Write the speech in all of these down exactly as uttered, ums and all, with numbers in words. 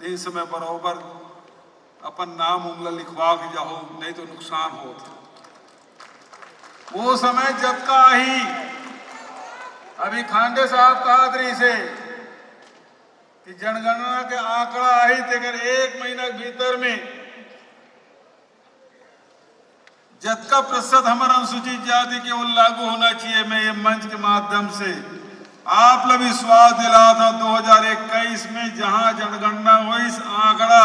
तेन समय बरोबर अपन नाम उमला लिखवा के जाहू, नहीं तो नुकसान होत। वो समय जतका आही, अभी खांडे साहब कहत रहिसे कि जनगणना के आंकड़ा आही, तेकर एक महीना के भीतर में जतका प्रतिशत हमर अनुसूचित जाति के वो लागू होना चाहिए। मैं ये मंच के माध्यम से आप ला विश्वास दिलात हूं, दो हज़ार इक्कीस में जहां जनगणना होइस, आंकड़ा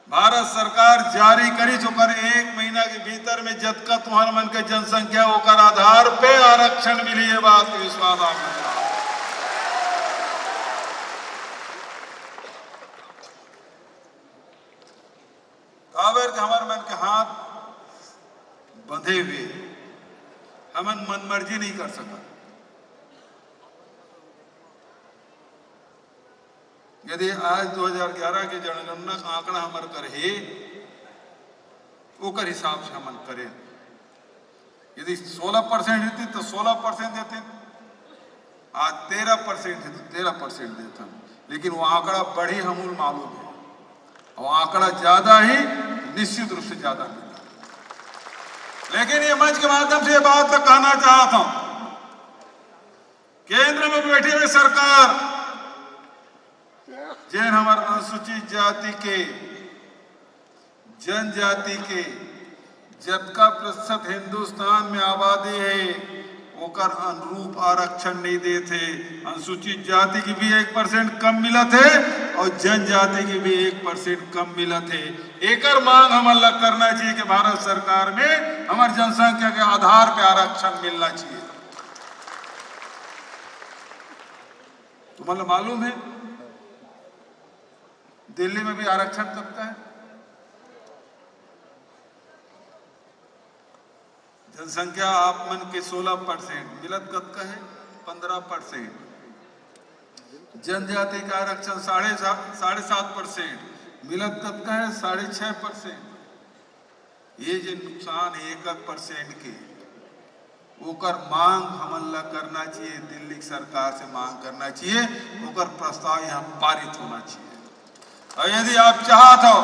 भारत सरकार जारी करिस, ओकर एक महीना के भीतर में जतका तुहर मन के जनसंख्या, ओकर आधार पे आरक्षण मिली। ये बात के विश्वास आप मन। काबर के हमर मन के हाथ बंधे हुए, हमन मन मर्जी नहीं कर सकत। यदि आज दो हज़ार ग्यारह के जनगणना का आंकड़ा हमर कर हे, ओकर हिसाब से हमन करें। यदि सोलह परसेंट रहती तो सोलह परसेंट देते, आज तेरह परसेंट है तो तेरह परसेंट देता, लेकिन वो आंकड़ा बढ़ी हमूल मालूम है, और आंकड़ा ज्यादा ही निश्चित रूप से ज्यादा मिला। लेकिन ये मंच के माध्यम से ये बात तो कहना चाहता हूं, केंद्र में बैठी हुई सरकार जेन हमर अनुसूचित जाति के, जनजाति के जतका प्रतिशत हिंदुस्तान में आबादी है, ओकर अनुरूप आरक्षण नहीं देत हे। अनुसूचित जाति के भी एक परसेंट कम मिलत हे और जनजाति के भी एक परसेंट कम मिलत हे। एकर मांग हमन ला करना चाहिए कि भारत सरकार में हमर जनसंख्या के आधार पे आरक्षण मिलना चाहिए। तुमन ला मालूम है, दिल्ली में भी आरक्षण कतका है? जनसंख्या आप मन के सोलह परसेंट, मिलत कतका है? पन्द्रह परसेंट। जनजाति का आरक्षण साढ़े सात, साढ़े सात परसेंट, मिलत कतका है? साढ़े छह परसेंट। ये जे नुकसान है एक एक परसेंट के, ओकर मांग हमन ला करना चाहिए, दिल्ली सरकार से मांग करना चाहिए, ओकर प्रस्ताव यहाँ पारित होना चाहिए। और यदि आप चाहत हो